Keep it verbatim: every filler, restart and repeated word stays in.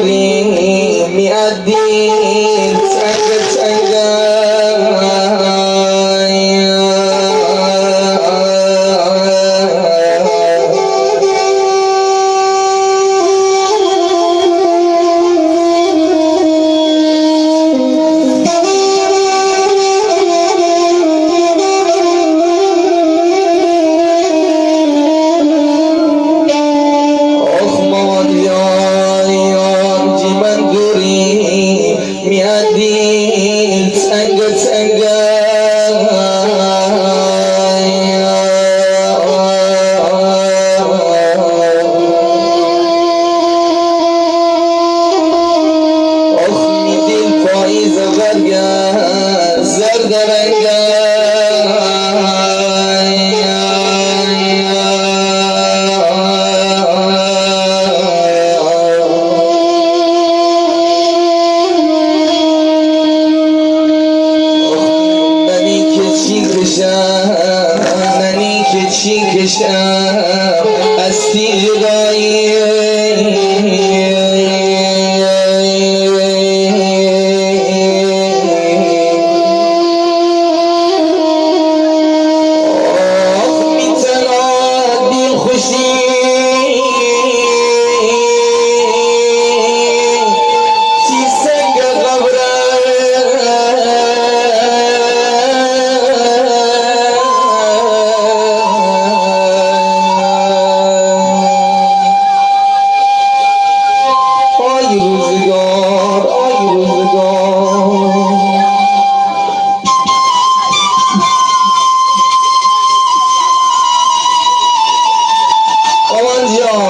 می ادیل تنگ تنگ. آخ مامان جان، جیمن دوری، می ادیل تنگ تنگ. آخ می دیل پاییز برگ زرد رنگ. ننی که چی کشم، ننی که چی کشم، از تی جدایی. آخ می تنها دیل خوشی، تی سنگ قبره. آی روزگار، آی روزگار. آمان جان.